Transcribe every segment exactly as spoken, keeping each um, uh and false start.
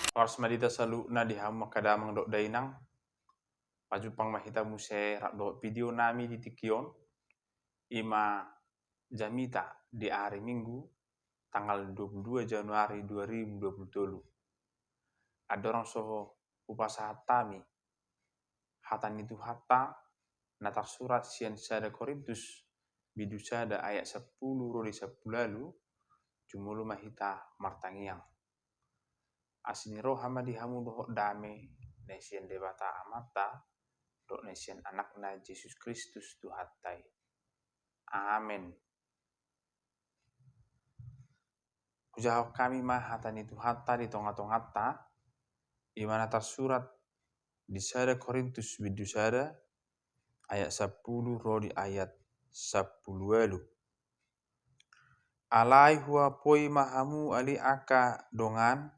Horas ma di hita saluhutna di hamu angka damang dohot dainang. Pajumpang ma hita muse rap dohot video nami di tingki on. I ma jamita di ari Minggu tanggal dua puluh dua Januari dua ribu dua puluh tolu. Andorang so hupasahat hami hata ni Tuhanta na tarsurat sian sada Korintus bindu sada ayat sampulu ro di sampulu ualu, jumolo ma hita martangiang. Asi ni roha ma di hamu dohot dame na sian Debata Amanta dohot na sian Anakna Jesus Kristus Tuhanta i. Amen. Hujahahon hami ma hata ni Tuhanta di tonga-tonganta, i ma na tarsurat di sada Korintus bindu sada ayat sampulu ro di ayat sampulu ualu. Alai huapoi ma hamu ale angka dongan,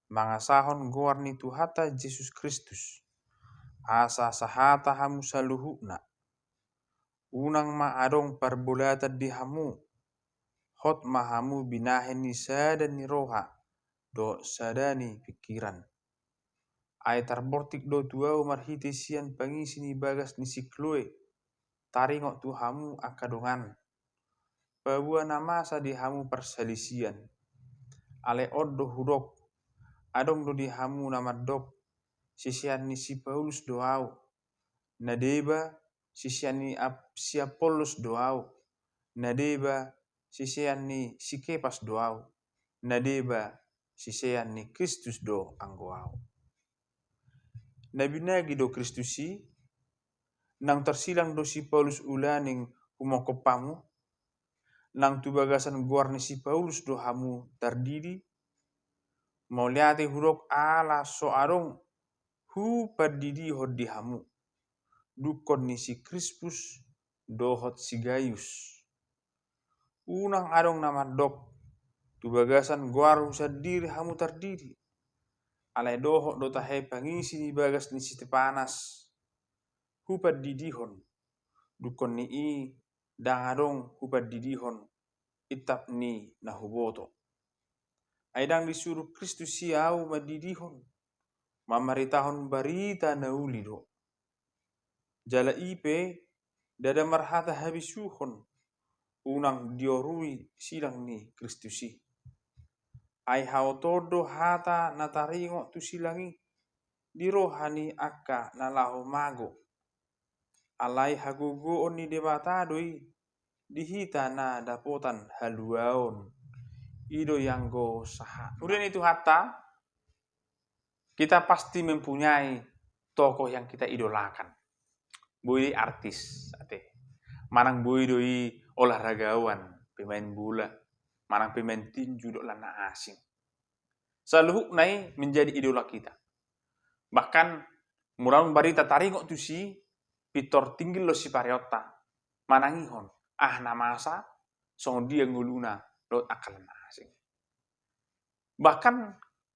mangasahon goar ni Tuhanta Jesus Kristus, asa sahata hamu saluhutna. Unang ma adong parbolatan di hamu, hot ma hamu binahen ni sada ni roha dohot sada ni pingkiran. Ai tarbortik do tu ahu marhite sian pangisi ni bagas ni si Kloe, taringot tu hamu angka dongan, paboa na masa di hamu parsalisian. Alai on do hudok, adong do di hamu na mandok, sisean ni si Paulus do ahu, na deba sisean ni Ap-, si Apollos do ahu, na deba sisean ni si Kepas do ahu, na deba sisean ni Kristus do anggo ahu. Na binagi do Kristus i? Naung tarsilang do si Paulus ulaning humongkop hamu? Naung tu bagasan goar ni si Paulus do hamu tardidi? Mauliate hudok ala so adong hupandidihon di hamu, dungkon ni si Krispus dohot si Gayus. Unang adong na mandok, tu bagasan goarhu sandiri hamu tardidi. Alai dohot do tahe pangisi ni bagas ni si Stepanas hupandidihon, dungkon ni i ndang adong hupandidihon intap ni na huboto. Ai ndang disuru Kristus i ahu mandidihon, mamaritahon barita na uli do. Jala i pe ndada marhata habisuhon, unang diorui silang ni Kristus i. Ai haotoon do hata na taringot tu silang i di roha ni angka na laho mago. Alai hagogoon ni Debata do i di hita na dapotan haluaon. I do i anggo sahat. Huria ni Tuhanta, kita pasti mempunyai tokoh yang kita idolakan. Boi do i artis, ate. Manang boi do i olahragawan, pemain bola, manang pemain tinju dohot na asing. Saluhutna i menjadi idola kita. Bahkan molo adong barita taringot tusi, pintor tinggil do sipareonta manangihon aha na masa, songon dia ngoluna dohot angka na asing. Bahkan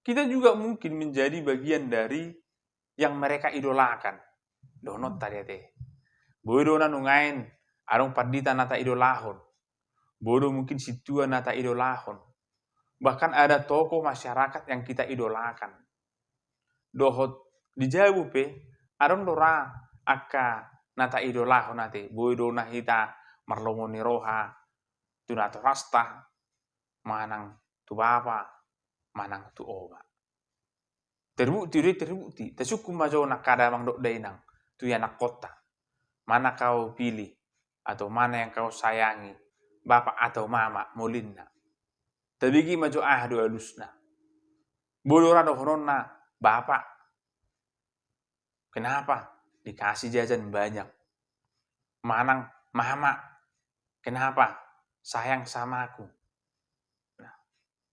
kita juga mungkin menjadi bagian dari yang mereka idolakan. Dohononta do ate. Boi do na nuaeng adong pandita na taidolahon. Boi do mungkin sintua na taidolahon. Bahkan ada tokoh masyarakat yang kita idolakan. Dohot di jabu pe adong do ra angka na taidolahon ate. Boi do na hita marlomo ni roha tu natorasta, manang tu bapa, manang tu oma. Terbukti do i, terbukti. Tasungkun ma jo angka damang dohot dainang tu ianakkonta. Mana kau pilih atau mana yang kau sayangi, bapa atau mama, molinna. Tabege ma jo aha do alusna. Boi do ra dohononna, bapa, kenapa dikasih jajan banyak? Manang, mama, kenapa sayang sama aku? Nah,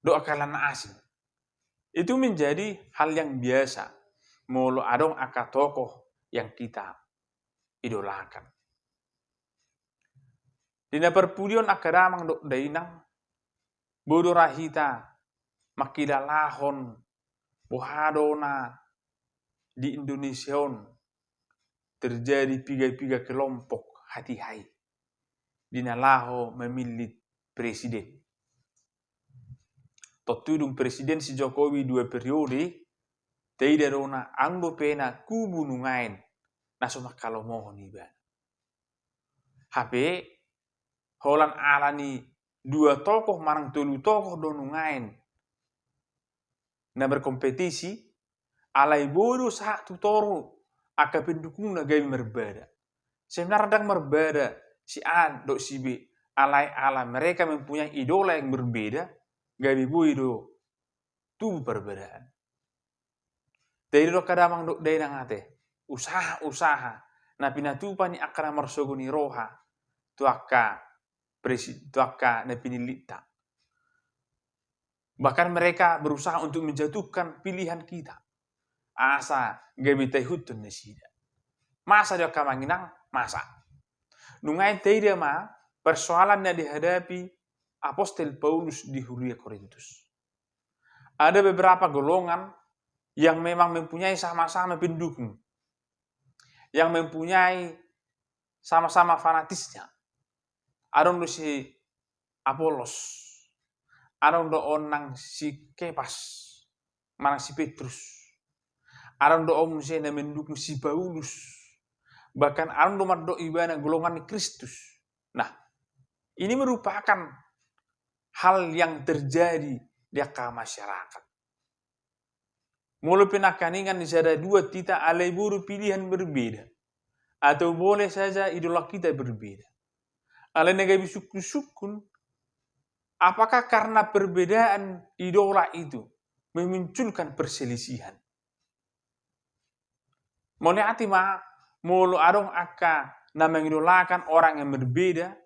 dohot angka na asing. Itu menjadi hal yang biasa molo adong angka tokoh yang kita idolakan. Di na parpudion angka damang dohot dainang, boi do ra hita mangkilalahon boha do na di Indonesia on terjadi piga-piga kelompok hatiha i di na laho mamillit presiden. Tontu dung presiden si Jokowi dua periode, taida do na adong dope na kubu nuaeng na so mangkalomohon ibana. Hape holan ala ni dua tokoh manang tolu tokoh do nuaeng na berkompetisi, alai boi do sahat tu toru angka pendukungna gabe marbada. Sebenarna ndang marbada si A dohot si B, alai ala mereka mempunyai idola yang berbeda, gabe boi do tubu parbadaan. Taida do angka damang dohot dainang ate, usaha-usaha na pinatupa ni angka na marsogo ni roha tu angka presi-, tu angka na pinillitna. Bahkan mereka berusaha untuk menjatuhkan pilihan kita asa gabe taihuthon nasida. Masa do angka amang inang? Masa. Nuaeng taida ma persoalan na dihadapi apostel Paulus di huria Korintus. Ada beberapa golongan yang memang mempunyai sama-sama pendukung, yang mempunyai sama-sama fanatisnya. Adong do si Apolos, adong do on nang si Kepas, manang si Petrus. Adong do on muse na mendukung si Paulus. Bahkan adong do mandok ibana golongan ni Kristus. Nah, ini merupakan hal yang terjadi di angka masyarakat. Molo pe nangkaningan di sada dua hita alai boi do pilihan berbeda, atau boleh saja idola kita berbeda. Alai na gabe sungkun-sungkun, apakah karena perbedaan idola itu memunculkan perselisihan? Mauliate ma molo adong angka na mengidolakan orang yang berbeda,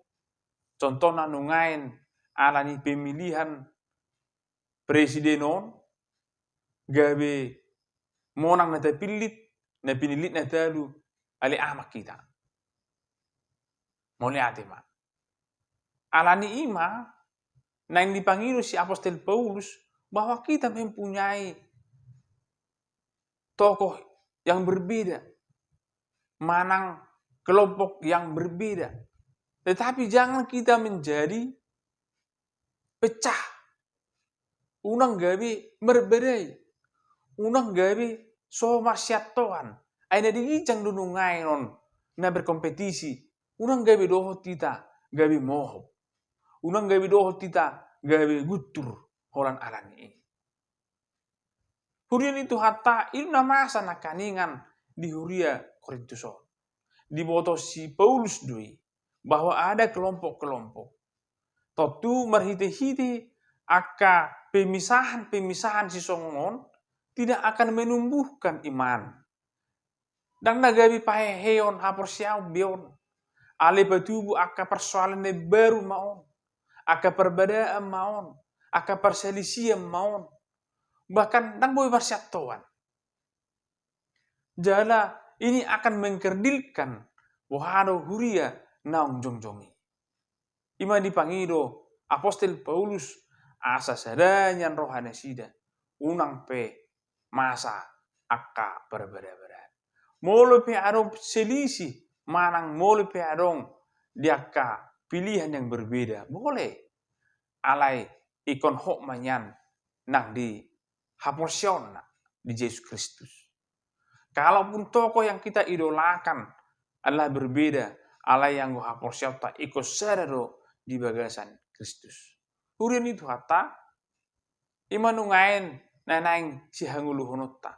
contohna nuaeng ala ni pemilihan presiden on, gabe monang na tapillit, na pinillit na talu, ale amak hita. Mauliate ma. Ala ni i ma, naeng dipangido si apostel Paulus bahwa kita mempunyai tokoh yang berbeda, manang kelompok yang berbeda. Tetapi jangan kita menjadi pecah. Unang gabe marbadai. Unang gabe so marsiantoan. Ai na diinjang do nuaeng on na berkompetisi. Unang gabe dohot hita gabe mohop. Unang gabe dohot hita gabe guntur holan ala ni i. Huria ni Tuhanta, i do na masa nangkaningan di huria Korintus on. Diboto si Paulus do i bahwa ada kelompok-kelompok. Tontu marhite-hite angka pemisahan-pemisahan sisongon on tidak akan menumbuhkan iman. Ndang na gabe paheheon haporseaon be on. Alai patubu angka persoalan na baru ma on. Angka perbedaan ma on. Angka perselisihan ma on. Bahkan ndang boi marsiantoan. Jala ini akan mengkerdilkan boha do huria naung jongjong i. I ma dipangido apostel Paulus asa sada nian roha nasida, unang pe masa angka parbada-badaan. Molo pe adong selisih manang molo pe adong di angka pilihan yang berbeda, boleh. Alai ingkon hot ma nian nang di haporseaonna di Jesus Kristus. Kalaupun tokoh yang kita idolakan adalah berbeda, alai anggo haporseaonta ingkon sada do di bagasan Kristus. Huria ni Tuhanta, i ma nuaeng na naeng sihangoluhononta.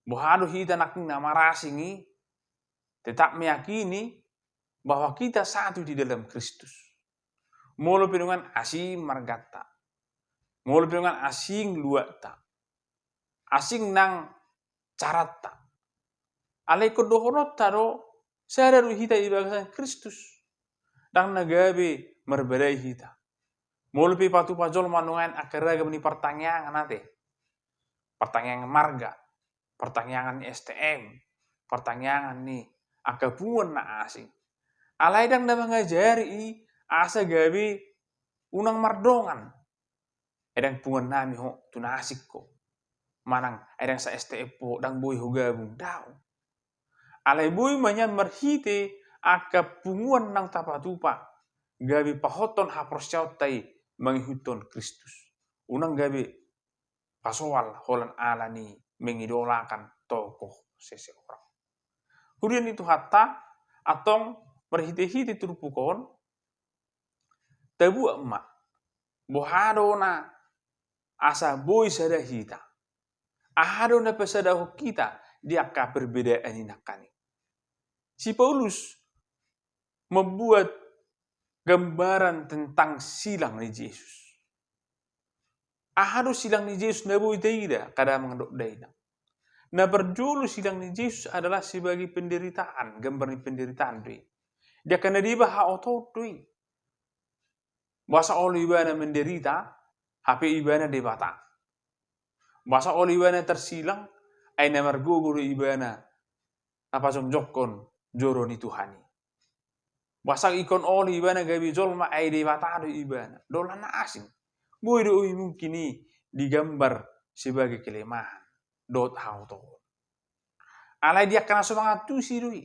Boha do hita nangkin na marasing i, tetap meyakini bahwa kita satu di dalam Kristus. Molo pe nuaeng asing marganta, molo pe nuaeng asing luatta, asing nang caranta, alai ingkon dohononta do, sada do hita di bagasan Kristus. Ndang na gabe marbadai hita. Molo pe ipatupa jolma nuaeng angka ragam ni partangiangan ate, partangiangan marga, partangiangan ni S T M, partangiangan ni angka punguan na asing. Alai ndang na mangajari i asa gabe unang mardongan. Ai ndang punguan nami ho, tu na asing ho. Manang ai ndang sa S T M ho, ndang boi ho gabung, daong. Alai boi ma nian marhite angka punguan naung tapatupa gabe pahothon haporseaonta i mangihuthon Kristus. Unang gabe pasoal holan ala ni mengidolakan tokoh seseorang. Huria ni Tuhanta, antong marhite-hite turpuk on, tabuat ma, boha do na asa boi sada hita. Aha do na pasadahon hita di angka perbedaan i nangkaning. Si Paulus membuat gambaran tentang silang ni Jesus. Aha do silang ni Jesus na boi taida angka damang dohot dainang? Na parjolo silang ni Jesus adalah sebagai penderitaan, gambar ni penderitaan do i. Di angka na deba haotoon do i. Boasa olo ibana menderita, hape ibana Debata. Boasa olo ibana tarsilang, ai na margogo do ibana na pajongjonghon joro ni Tuhan i. Boasa ingkon olo ibana gabe jolma, ai Debata do ibana. Dohonon na asing. Boi do i mungkin i digambar sebagai kelemahan dohot haotoon. Alai di angka na so mangantusi do i.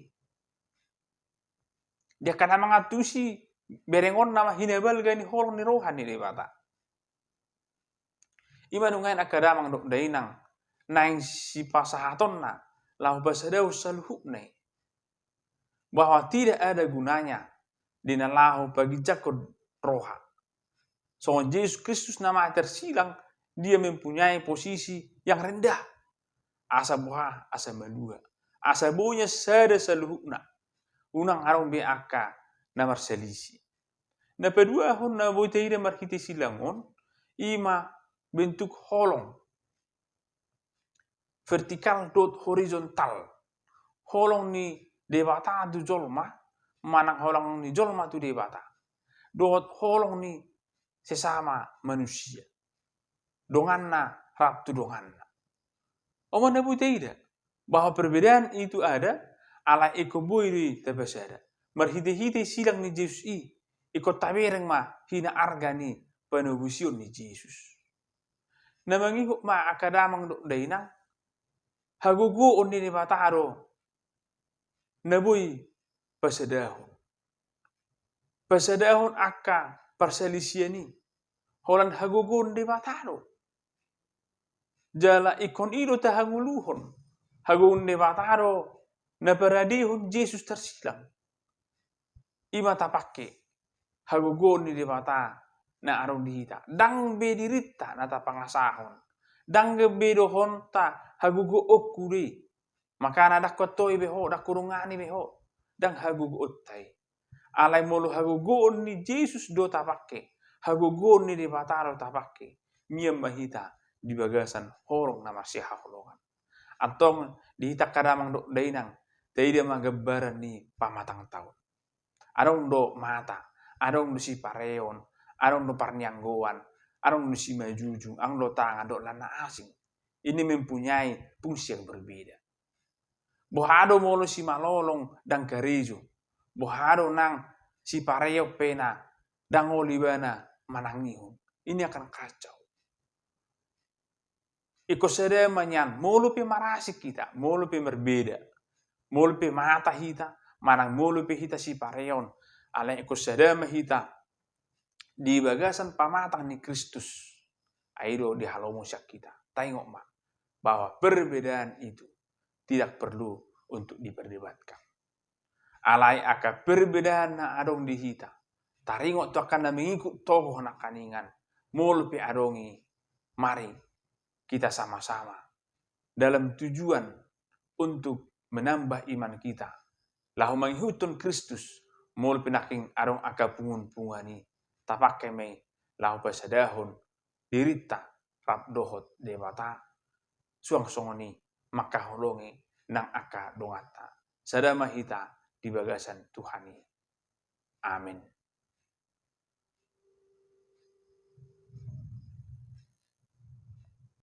Di angka na mangantusi, berengonna ma hinabalga ni holong ni roha ni Debata. I ma nuaeng angka damang dohot dainang, naeng sipasahatonna laho pasadahon saluhutna i, bahwa tidak ada gunanya di na laho paginjangkon roha. Songon Jesus Kristus na mate tarsilang, dia mempunyai posisi yang rendah. Asa boha, asa malua. Asa boi nian sada saluhutna. Unang adong be angka na marsalisi. Na paduahon na boi taida marhite silang on, i ma bentuk holong vertikal dohot horizontal. Holong ni Debata tu jolma, manang holong ni jolma tu Debata. Dohot holong ni sesama manusia. Donganna rap tu donganna. On ma na boi taida, bahwa perbedaan itu ada, alai ingkon boi do i tapasada. Marhite-hite silang ni Jesus i, ingkon tabereng ma hinaarga ni panobusion ni Jesus. Na mangihut ma angka damang dohot dainang, hagogoon ni Debata do na boi pasadahon. Pasadahon angka parsalisian i. Holan hagogoon Debata do. Jala ingkon i do tahangoluhon. Hagogoon Debata do na paradehon Jesus tarsilang. I ma tapangke hagogoon ni Debata na adong di hita. Ndang be dirinta na tapangasahon. Ndang be dohononta hagogoonku do i. Makana ndang huantoi be ho, ndang hudongani be ho. Ndang hagogoonta i. Alai molo hagogoon ni Jesus do tapangke, hagogoon ni Debata do tapangke, mian ma hita di bagasan holong na marsihaholongan. Antong di hita angka damang dohot dainang, taida ma gambaran ni pamatangtaon. Adong do mata, adong do sipareon, adong do parnianggoan, adong do simanjujung, adong do tangan, dohot na asing. Ini mempunyai fungsi yang berbeda. Boha do molo simalolong ndang karejo? Boha do nang sipareon pe na ndang olo ibana manangihon? Ini akan kacau. Ingkon sada ma nian, molo pe marasing hita, molo pe marbeda, molo pe mata hita, manang molo pe hita sipareon, alai ingkon sada ma hita di bagasan pamatang ni Kristus. Ai do dihalomosian hita. Taingot ma bahwa perbedaan itu tidak perlu untuk diperdebatkan. Alai angka perbedaan na adong di hita, taringot tu angka na mangihut tokoh nangkaningan, molo pe adong i, mari kita sama-sama dalam tujuan untuk menambah iman kita, laho mangihuthon Kristus. Molo pe nangkin adong angka punguan-punguan i, tapangke ma i laho pasadahon dirinta rap dohot Debata, suang songon i mangkaholongi nang angka donganta. Sada ma hita di bagasan Tuhan i. Amen.